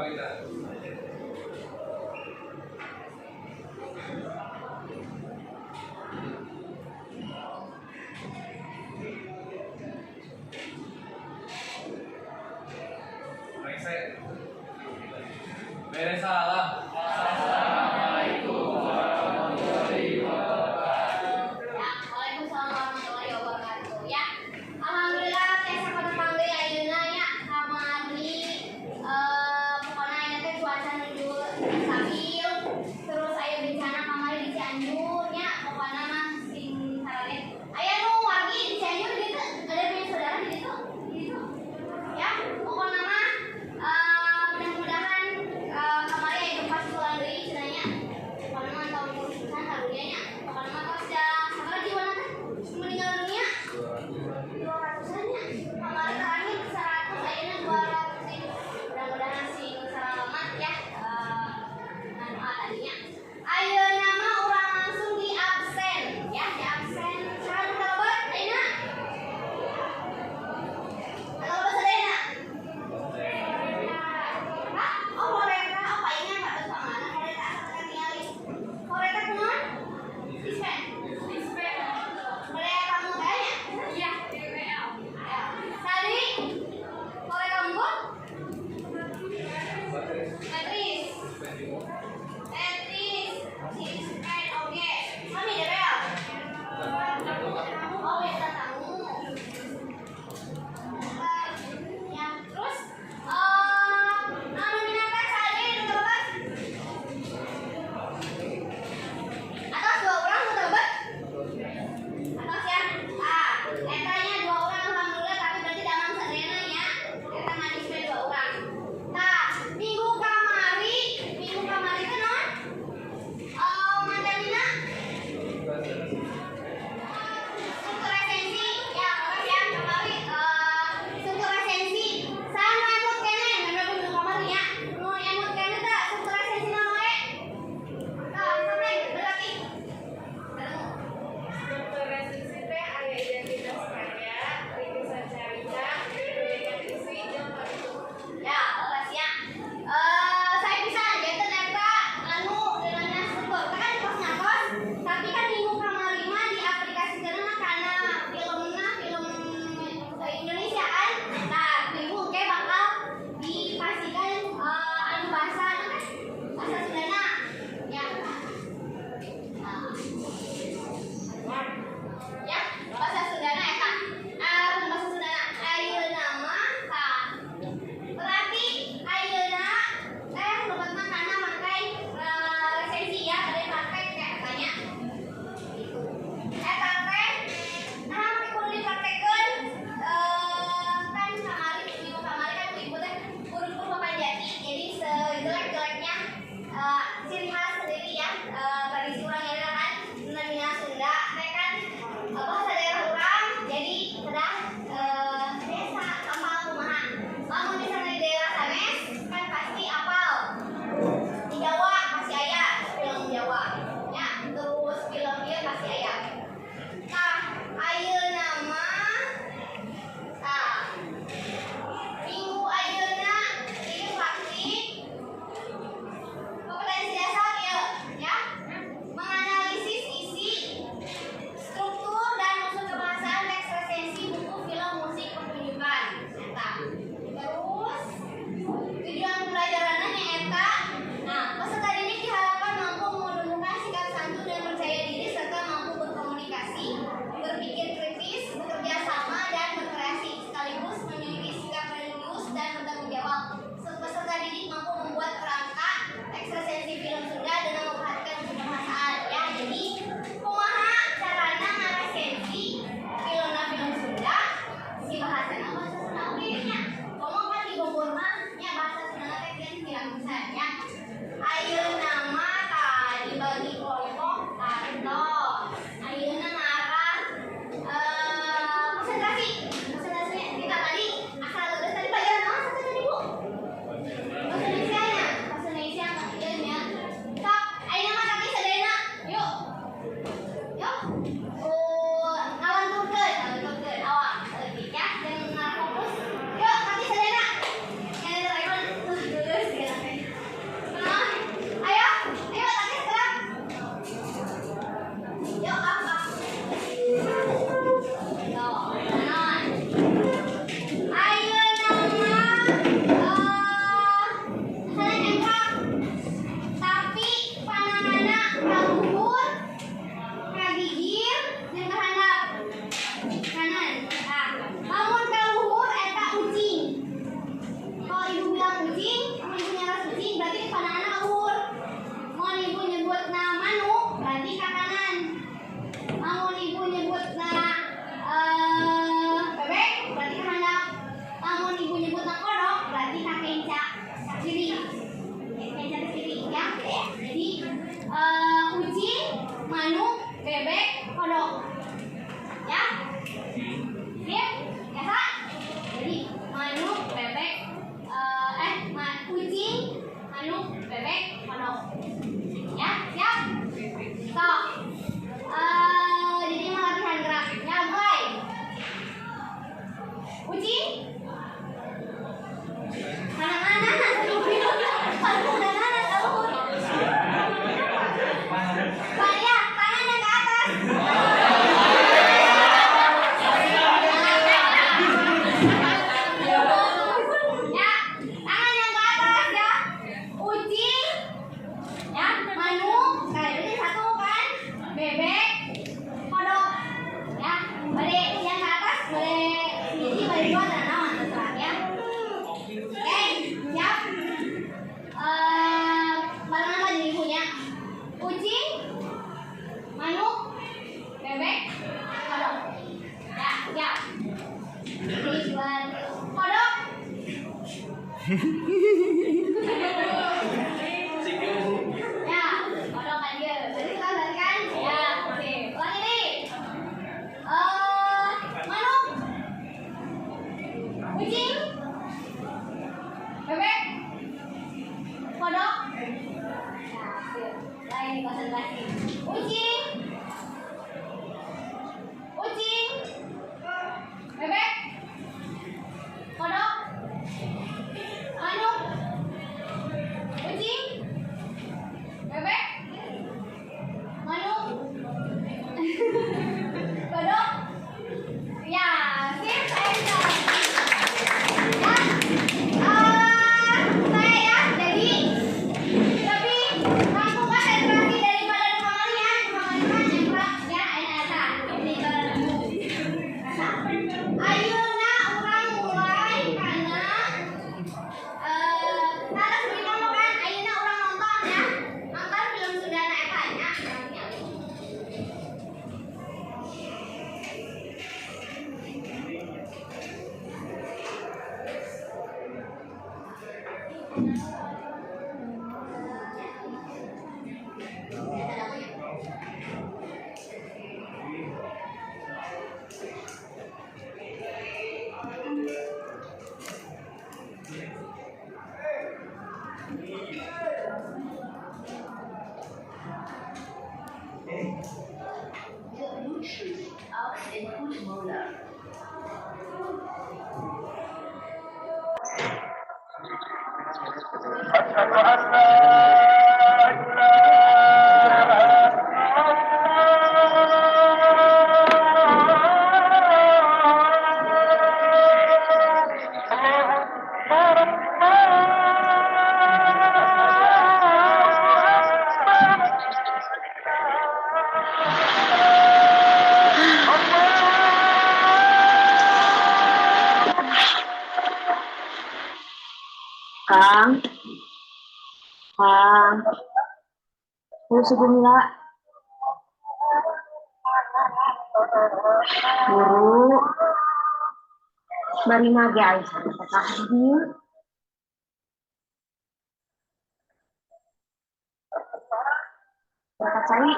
Kawita. Rese. Beres salam. Assalamualaikum warahmatullahi wabarakatuh. Ya, waalaikumsalam warahmatullahi wabarakatuh. Ya, alhamdulillah tiasa patepang deui ayeuna nya kamari, pokona ayeuna teh cuaca nuju stabil, terus aya bencana kamari di Cianjur nya, pokona mah sing sarare. Aya nu wargi di Cianjur gitu, ada punya saudara di situ? Di situ. Ya, pokona mah mudah-mudahan kamari aya gempa. Ya, kodok kan dia. Berarti kan berarti kan? Ya, oke. Ulang ini. Manuk. Kucing. Bebek. Kodok. Ya, sip. Lain konsentrasi. Kucing. Kucing. Bebek. Kodok. Manuk. Kucing. Bebek. Manuk. Kodok. Ya, sip, saya bisa. Ya. Saya ya, jadi lebih mampu konsentrasi daripada nu kamari ya, nu kamari mah nempel ya, eta eta. Ini ayeuna urang mulai karena tadi sebelum ngomong kan, ayeuna urang nonton ya. Nonton film Sundana eta nya. The Bluetooth aux input mode. أشهد أن لا إله Kang, Kang, Halo Sugumila, guru, bari mah ge aing sakit dieu. Berangkat cai.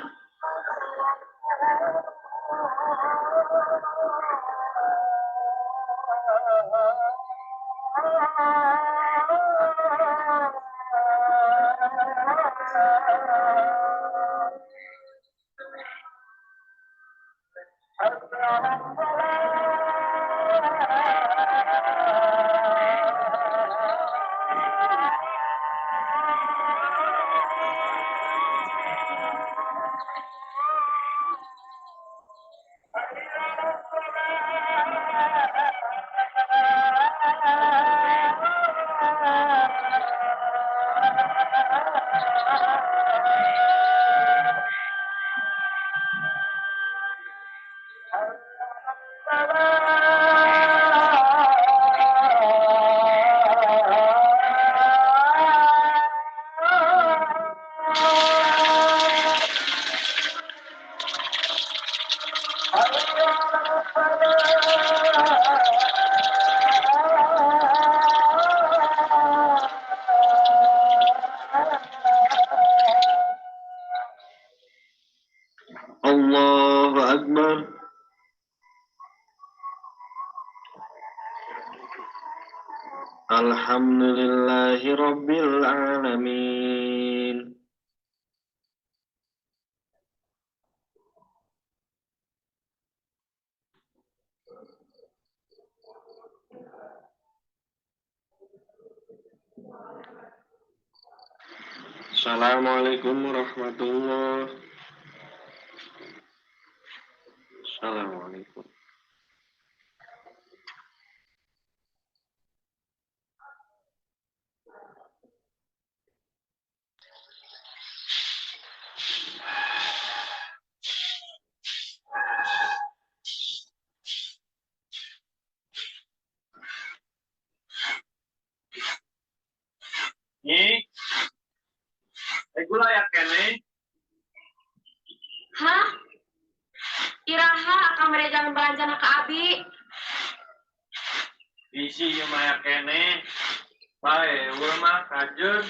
Allahu Akbar. Alhamdulillahi Rabbil Alamin. Assalamualaikum warahmatullahi. Assalamualaikum. Nyi, gula ya kene. Hah? Iraha akang mere jalan belanjana ka abi. Bisi ieu mah aya kene. Bae, eueuh mah kajeun.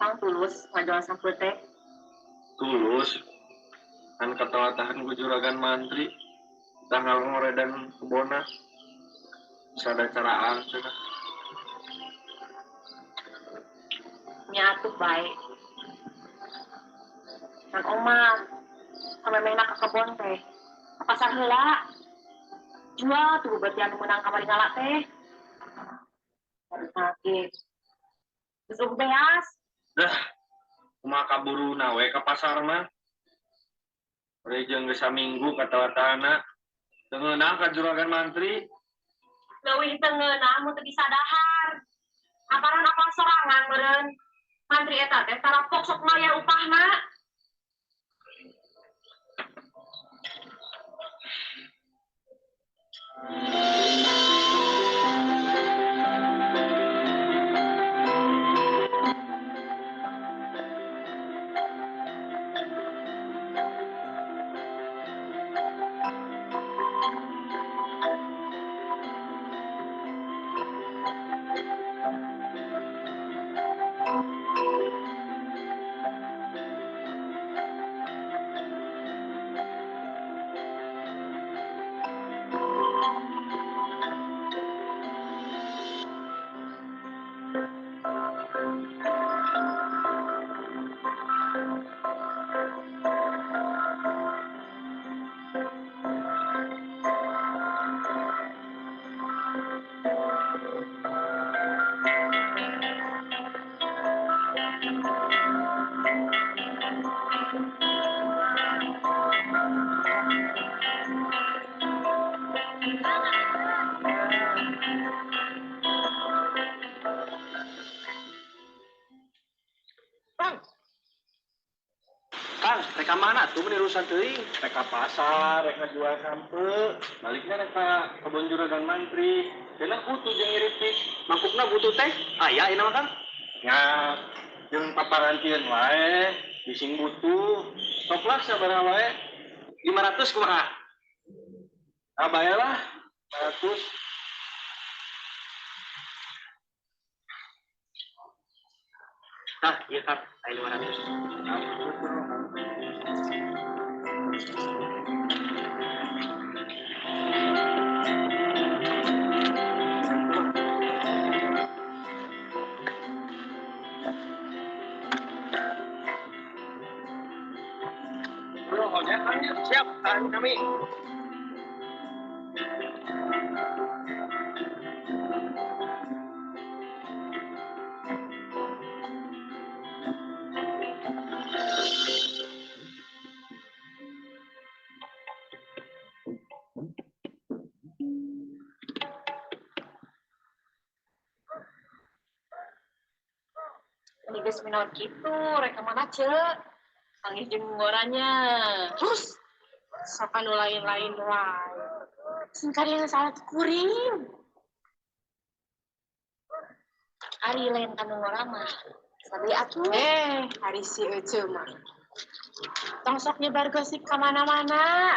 Kang tulus ngajual sampeu teh. Tulus. Kan katelatahan ku juragan mantri. Tah ngoredan kebona. Sada caraan cenah. Nya atuh bae. Kang Omar samemehna ka kebon teh. Ka pasar heula. Jual tuh beuti anu meunang kamari ngala teh. Aduh sakit. Geus beas. Dah, kumaha kaburuna we ka pasar mah. Ari jeung geus saminggu katelatahana. Teu ngeunah ka juragan mantri. Leuwih teu ngeunah mun teu bisa dahar. Aparan apal sorangan meureun. Mantri eta teh tarapok sok mayar upahna. Kang, rek ka mana tuh meni urusan teuing? Rek ka pasar, rek ngajual sampeu, baliknya rek ka kebon juragan mantri. Cenah butuh jeung ngiripik. Mangkukna butuh teh? Aya ieu mah Kang. Nya, jeung paparantieun wae, bising butuh. Sok lah sabaraha wae. 500 kumaha? Ah, bae lah. 500. Tah, ieu Kang, aya 500. Bro, ojek siap, tahan kami. Ini geus minor kitu, rek ka mana ce? Panggih jeung ngoranya. Terus sok anu lain-lain wae. Sing yang salah kuring. Ari lain kanu ngora mah. Sabi atuh. Ari si Ece mah. Tong sok nyebar gosip ka mana-mana.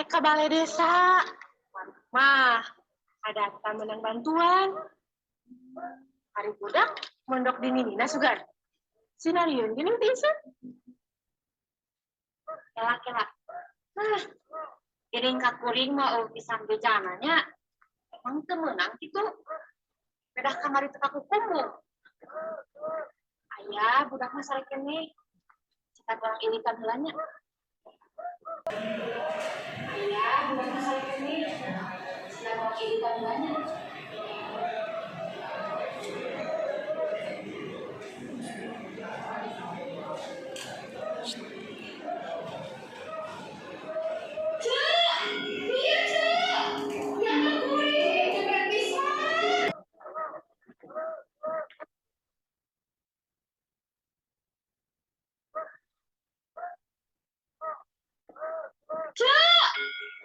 Ka balai desa. Mah, ada menang bantuan. Ari budak mondok di Nina sugan. Sinariun geuning teh Isun. Kela-kela. Nah, geuning ka kuring mah eueuh pisan bejana nya. Emang teu meunang kitu. Pedah kamari teu kakukumbung. Aya budak mah sare keneh. Cita urang ilikan heula nya. Aya budak mah sare keneh. Cita urang ilikan heula nya.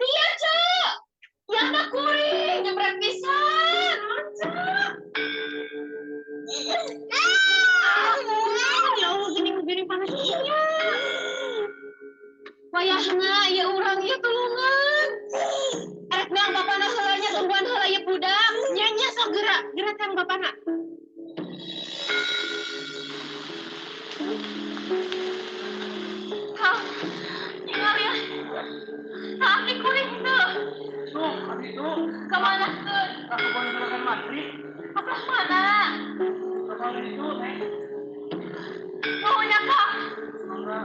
Iya, Cek. Ya anak kuring, jebret pisan. Cek. Ya Allah, gini-gini panas iya. Wayahna ya urang ieu tulungan. Erek meang bapana heula nya tungguan heula ieu budak. Nya nya sok gerak, gerak kang bapana. Hah, tinggal ya. Tapi kuring tuh. Tuh, abi tuh. Kemana tuh? Ka kebon juragan Mantri. Ke mana? Ka kebon itu, Teh. Maunya kak. Mangga.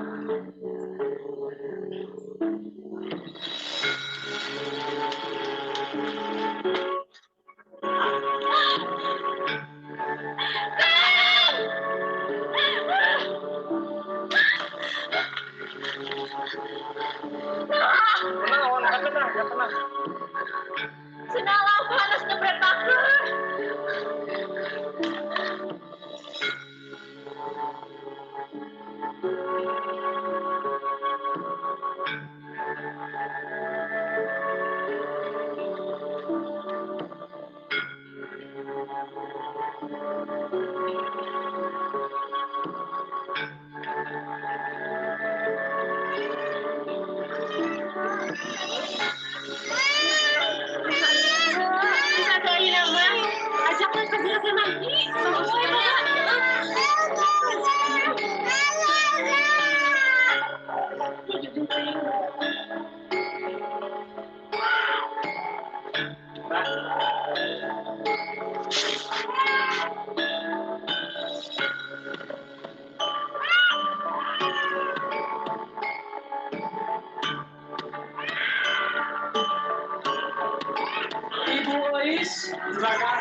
Tenang, awan, tenang, ya tenang. Senang panas nyebret aku. Bisa doain nama. Ajaklah ke juragan Mantri. Bagus ya, Pak. Ibu Ois, juragan,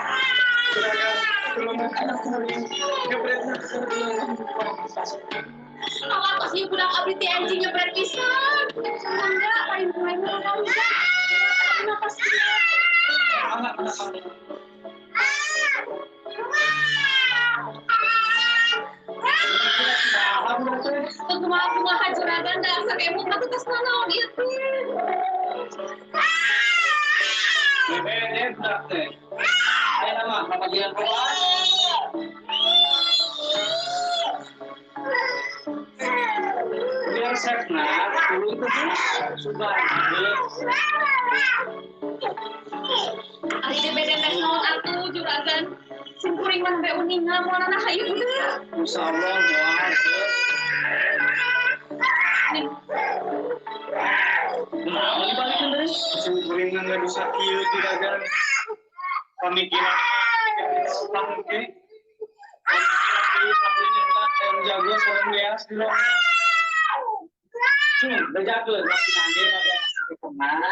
juragan, tulungan anak kuring, jebretna kuring. Awak tos ieu budak abdi teh anjing nyebret pisan. Mangga, lain lain urang bisa. Kenapa sih? Anak, anak, anak. Kumaha kumaha juragan da asa kemut mah tos nanaon ieu teh. DPD budak teh. Ayo nama, kabagian keluar. Biar resepna kuring teh sugan. Ari DBD teh naon atuh juragan. Sim kuring mah be uninga moal naha ieu budak. Insyaallah moal. Naon dibalikeun deui? Sim kuring mah geus dosa kieu juragan. Pamikiran utang ge. Pamikiran hayang jago sareng beas di rumah. Cing, bejakeun masih nangge bagian kumaha.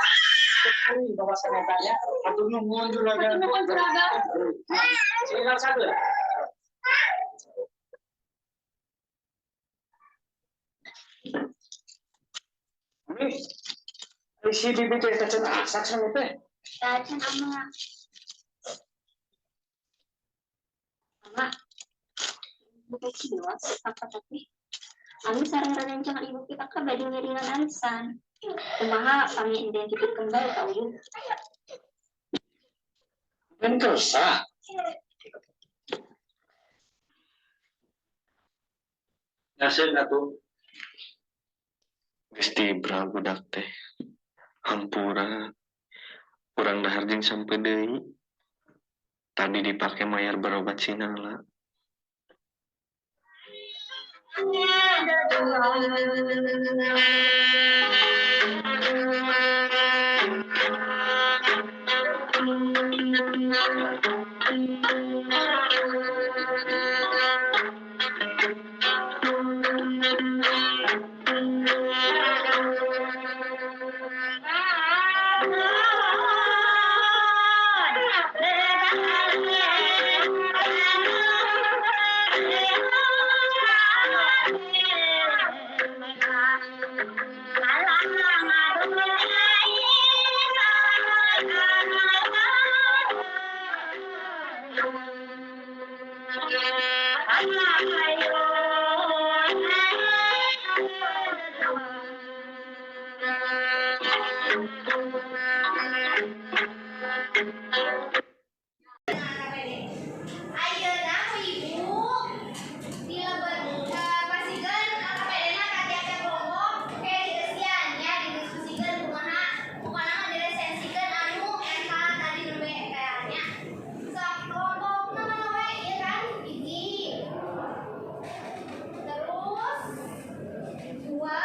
Kuring bawa senetanya, atur nuhun juragan. Hatur nuhun juragan. Silakan satu. Ini si bibi teh teh cenah asak sama teh. Tacan ama. Ama. Bukan kios, apa tapi? Ami sareng rerencangan ibu kita ke bade ngiringan arisan. Kumaha pami identitas kembali ka Uyun. Ben kersa. Ngasih atuh. Geus tibra budak teh. Hampura. Urang dahar jeung sampeu deui. Tadi dipake mayar berobat si Nala. Ayeuna ku ibu dilebet pasikeun LKPD-na ka tiap-tiap kelompok kayak dieusian ya, didiskusikeun kumaha, pokona mah diresensikeun anu eta tadi nembe teh nya. Sok kelompokna mana we ieu kan hiji. Terus dua,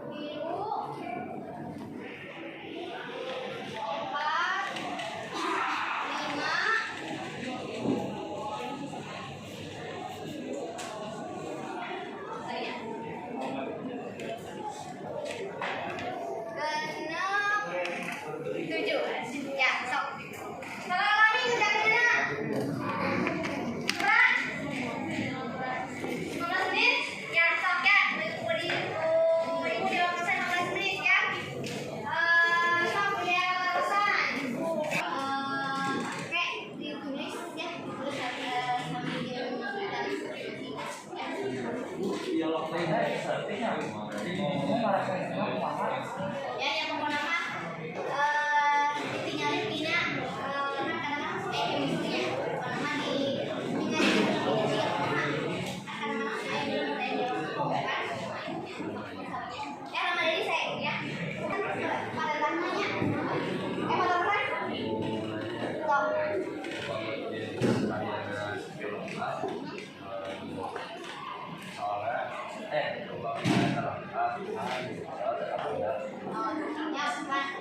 tilu, empat, lima, saya genep, tujuh ya. Sok kalau kami kerjakeunna berapa? 15 menit ya. Sok ya, ibu di ibu di waktu saya 15 menit ya. Sok punya alasan kayak ditulis ya, ditulis sambil kita diskusi ya. Ya, yang pokoknya mah ditinggalin tina kan kadang-kadang suka chemistry ya, pokoknya mah ditinggalin tina juga kumaha, kadang-kadang suka yang belum ada jawab kan ya. Nama dari saya ya pada namanya pada kan sok. Oh, ya,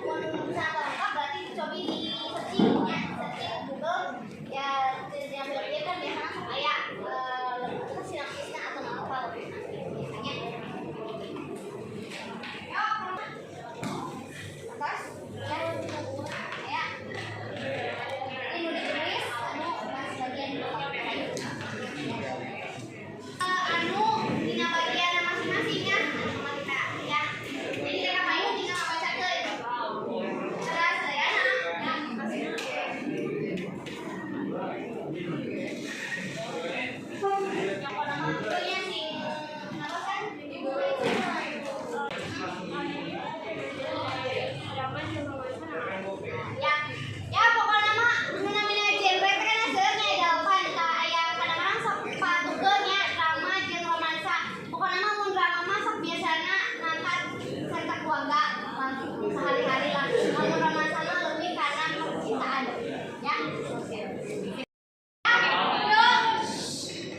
bukan misalnya lengkap berarti cobi di searching ya, searching Google ya, yang film kan biasanya sok aya itu sinopsisnya atau novel biasanya. Yo, atas ya, ya. Ini nu ditulis anu pas bagian anu dina bagian masing-masing ya, anu sama kita ya. Jadi mereka payu tinggal ngabacakeun. Terus sadayana ya. Yang nama nya sing apa kan ibu. Ya, ya pokoknya mah nu namina genre teh kan seueur nya dalapan tah, aya kadang-kadang sok patukeun nya drama jeung romansa. Pokoknya mah mun drama mah sok biasana ngangkat cerita keluarga sehari-hari lah. Mun romansa mah lebih karena percintaan ya. Yuk,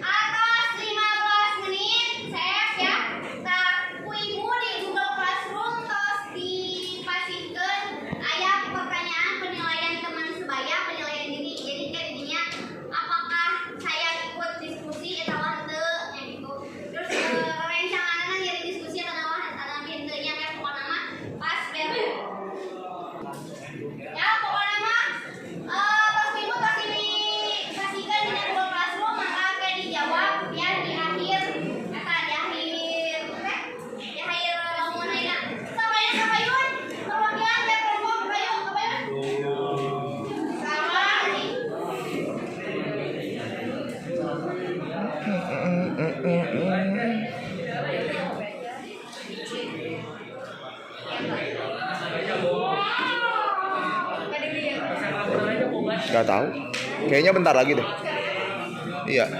atas 15 menit save ya. Tah ku ibu di Google Classroom tos dipasihkeun aya pertanyaan penilaian teman sebaya, penilaian diri. Jadi kayak didinya apakah saya ikut diskusi atau henteu nya gitu. Terus rencanganna nyari diskusi atau atau henteu nya kayak pokona mah pas beres. Ya pokoknya mah tos ibu tos ini kasihkan di Google Classroom, maka kayak dijawab ya di akhir eta di akhir teh di akhir lamun ayeuna. Sok ayeuna kapayun perwakilan tiap kelompok kapayun kapayun. Sama nih. Gak tahu. Kayaknya bentar lagi deh. Iya.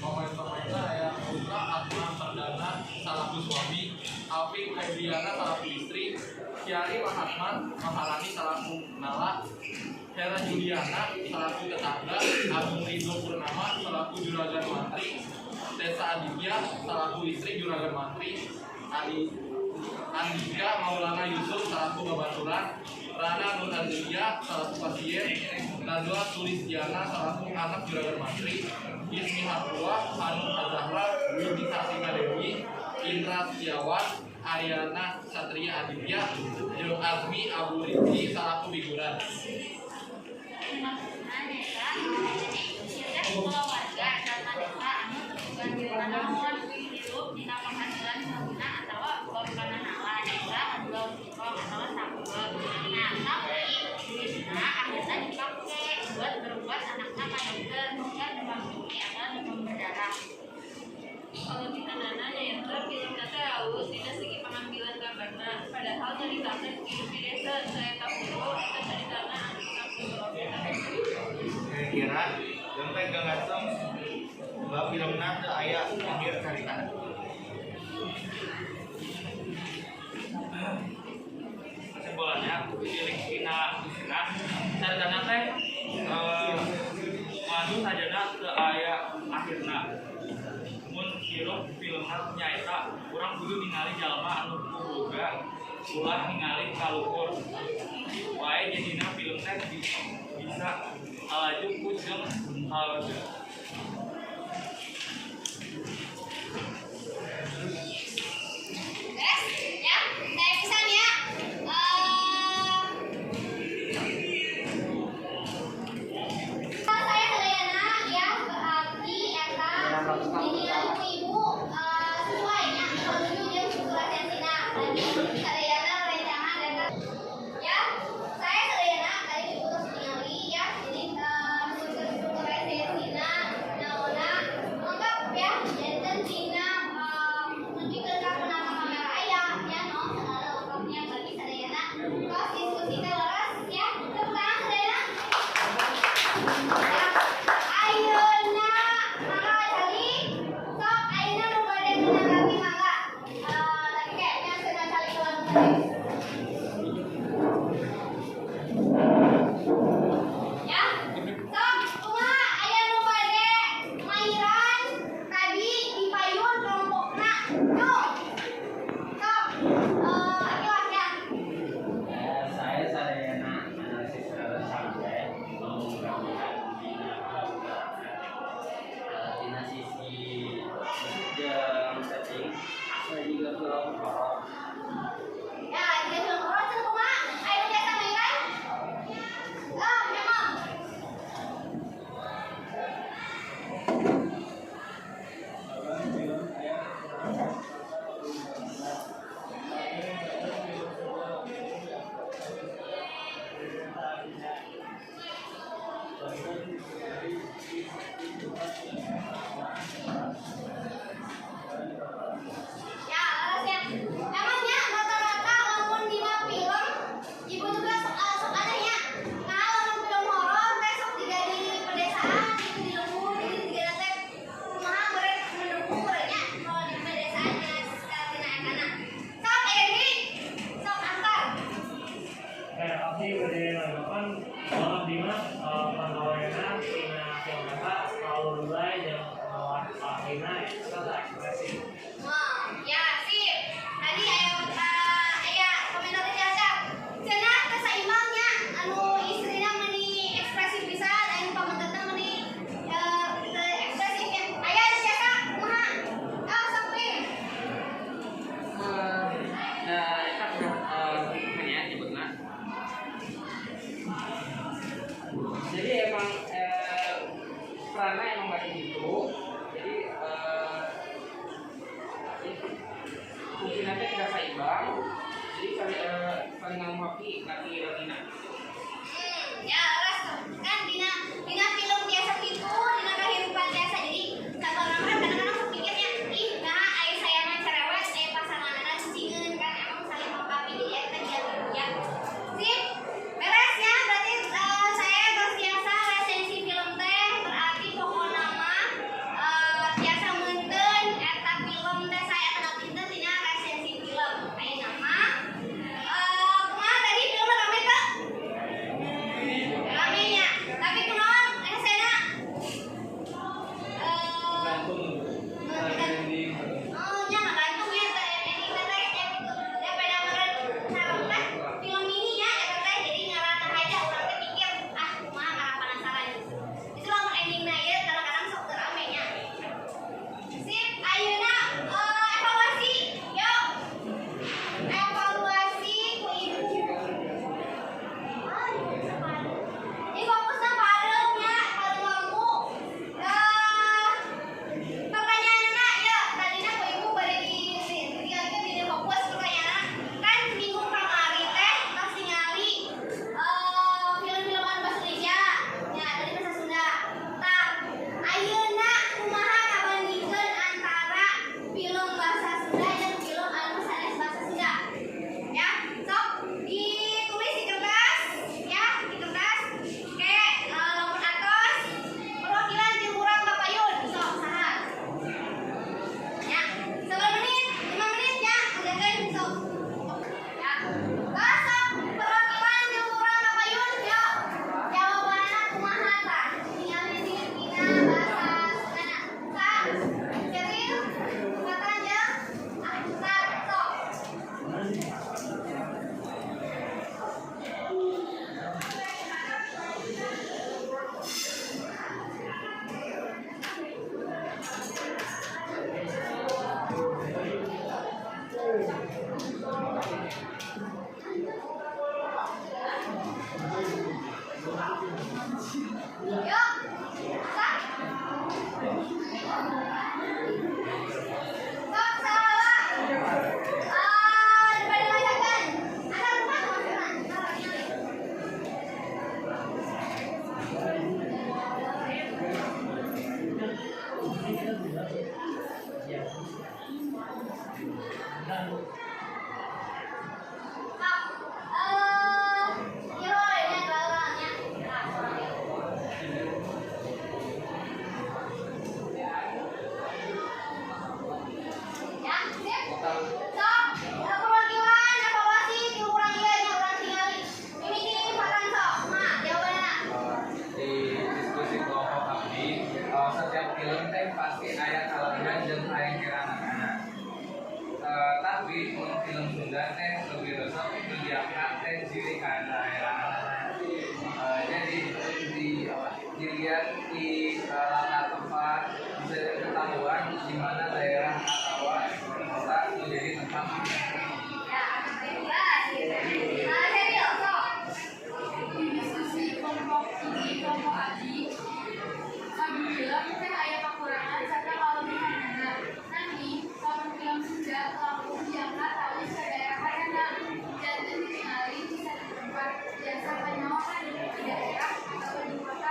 Pemain-pemainnya aya Putra Atman Perdana salaku suami, Alvin Febriana salaku istri, Kiari Mahatman Maharani salaku Nala, Hera Juliana salaku tetangga, Agung Ridho Purnama salaku juragan mantri, Tessa Aditya salaku istri juragan mantri, Adi Andika Maulana Yusuf salaku babaturan, Rana Nur Azilia salaku pasien, Najwa Sulistiana salaku anak juragan mantri, Ismi Harpua, Hanum Azahra, Yudi Kartika Dewi, Indra Setiawan, Ariana Satria Aditya, jeung Azmi Abu Rizki salaku figuran. Maksudna nyaeta ieu teh kulawarga jalma desa anu teu boga nanaon hirup dina penghasilan suamina atawa bapana nala nyaeta ngajual singkong atawa sampeu. Nah, tapi duitna akhirna dipake buat berobat anakna ka dokter dokter demam tinggi atau demam berdarah. Logikana nyaeta filmna teh alus dina segi pengambilan gambarna, padahal nyaritakeun hirup di desa saeta hungkul eta caritana anu oge. Saya kira sampai gak langsung bahwa filmna teu aya akhir caritana. Kesimpulannya cilik dina dina caritana teh ngadu sajana teu aya akhirna. Mun hirup filmna nyaeta urang kudu ningali jalma anu boga ulah ningali kaluhur wae jadina film teh bisa halaju ku jeung halojo. Beres ya, saya pisan ya. Saya sadayana ya, berarti eta ditingal ku ibu sesuai nya menuju jeung struktur resensina. Tadi sadayana rencangan eta ya, saya sadayana tadi ibu terus ningali ya. Jadi struktur resensina naonna lengkap ya. Janten dina nepi ka penata kamera aya ya, no segala lengkapnya berarti sadayana tos diskusi teh leres ya. Tepuk tangan sadayana. Ya, ayeuna mangga calik. Sok ayeuna nu bade menanggapi mangga. Tapi kayaknya cenah calik heula nu tadi. Ya. Sok kumaha aya nu bade mairan tadi di payun kelompokna. Yuk. Sok akilah ya. Saya sadayana analisis sampai menggambarkan dina dina sisi jeung setting asa juga film horor. Ya, dia film horor cenah kumaha? Aya nu biasa mairan? Ah, memang. Ya, leres ya. Emangnya rata-rata lamun dina film ibu juga sok, sok aneh ya. Nah, lamun film horor teh sok jiga di pedesaan gitu di lembur jadi jiga teh kumaha bere mendukung bere nya kalau di pedesaan nya tina etana. Sok aya deui. Sok antar. Abdi bade nanggapan bahwa abdi mah panggaweana tina film eta kalulai jeung lalakina eta teh ekspresif. Wah, ya sip. Tadi aya aya komentar ti Caca. Cenah teu saimbang nya anu istrina meuni ekspresif pisan, anu pamegetna meuni Perannya emang gak gitu, jadi fungsinya teh tidak seimbang, jadi saling melengkapi laki laki. Ya, kan dina dina film biasa gitu, dina kehidupan biasa. Jadi satu orang kan kadang-kadang sok mikirnya, ih nah aya saya mah cerewet, aya pasanganna cicingeun kan emang saling melengkapi jadi eta dia gitu ya. Sip, beres ya berarti saya berbiasa resensi film teh berarti pokokna mah biasa meunteun eta film teh saya atau pinter dina resensi film. Ayeuna mah kumaha tadi filmna rame teu? Rame nya. Tapi kunaon hesena? Oh, nya ngagantung ya teh ending teh nya gitu. Da beda meureun sareng teh film ini ya eta teh jadi ngaranna aja urang teh mikir ah kumaha ngarah penasaran gitu. Itu lamun endingna ieu kadang-kadang sok teu rame nya. Sip, ayeuna evaluasi. Yuk. Evaluasi ku ibu. Ini fokusnya pareum nya, pareum lampu. Pertanyaanna ya, tadina ku ibu bade di tinggalkeun dina fokus pertanyaanna. Kan minggu kamari teh tos ningali film-film anu bahasa Indonesia. Nya, tadi bahasa Sunda. Tah, ayeuna kumaha ngabandingkeun antara film bahasa Sunda jeung film anu sanes bahasa Sunda? Ya, sok ditulis di kertas, ya, di kertas. Oke, lamun atos perwakilan ti urang Kapayun, sok saha? Ya, 10 menit, 5 menit ya, kerjakeun sok. Ya. Tos sok perwakilan ti urang Kapayun, yuk. Jawabanna kumaha tah? Ningali dina bahasa Sundana. Sa, Ceril, Fatan jeung Ahmad, sok. Yuk, sa. Sok salah. Daripada masakan. Ada rumah masakan. Sok. Yo, ini orangnya. Nah, orangnya. Ya, sip. Sok, perwakilan evaluasi ti urang ieu nya urang tingali. Mimiti Fatan sok, kumaha jawabanna? Di diskusi kelompok abdi, setiap film teh pasti aya kalebihan jeung aya keranganana. Tapi mun film Sunda teh lebih resep diangkat teh ciri ka daerahna. Jadi dilihat di latar tempat bisa ketahuan di mana daerah atau kota menjadi tempat. Ya, bebas. Serius, sok. Di diskusi kelompok hiji kelompok abdi, saben film teh aya kakurangan sarta kalebihanana. Nanging lamun film Sunda langkung diangkat halus ka daerahna, janten ditingali di satu tempat jasa panyawakan di daerah atau di kota.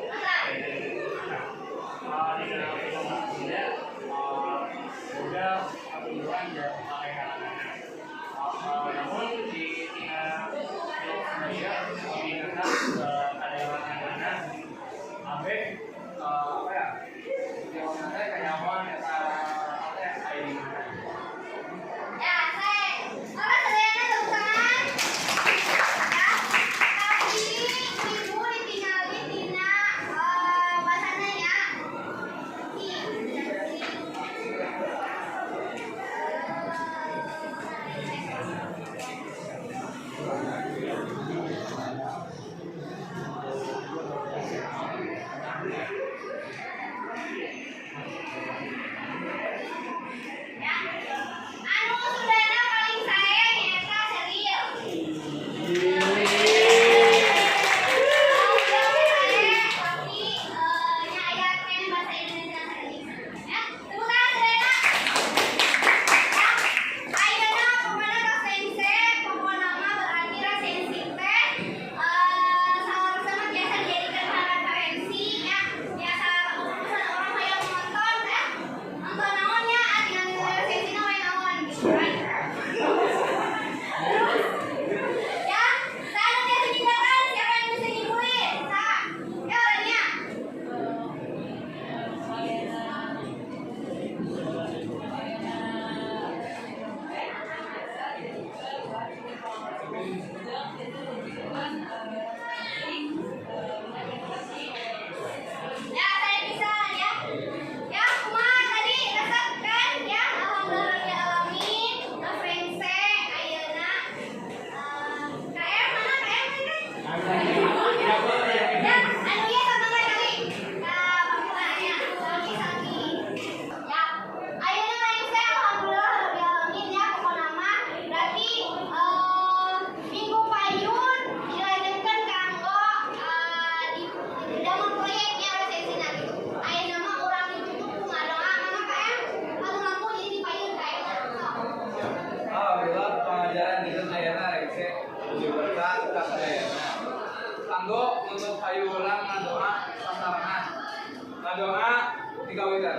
Masa? Di dalam film Sunda, boga keunggulan dan Urang ngadoa sasarengan. Ngadoa 3 witir.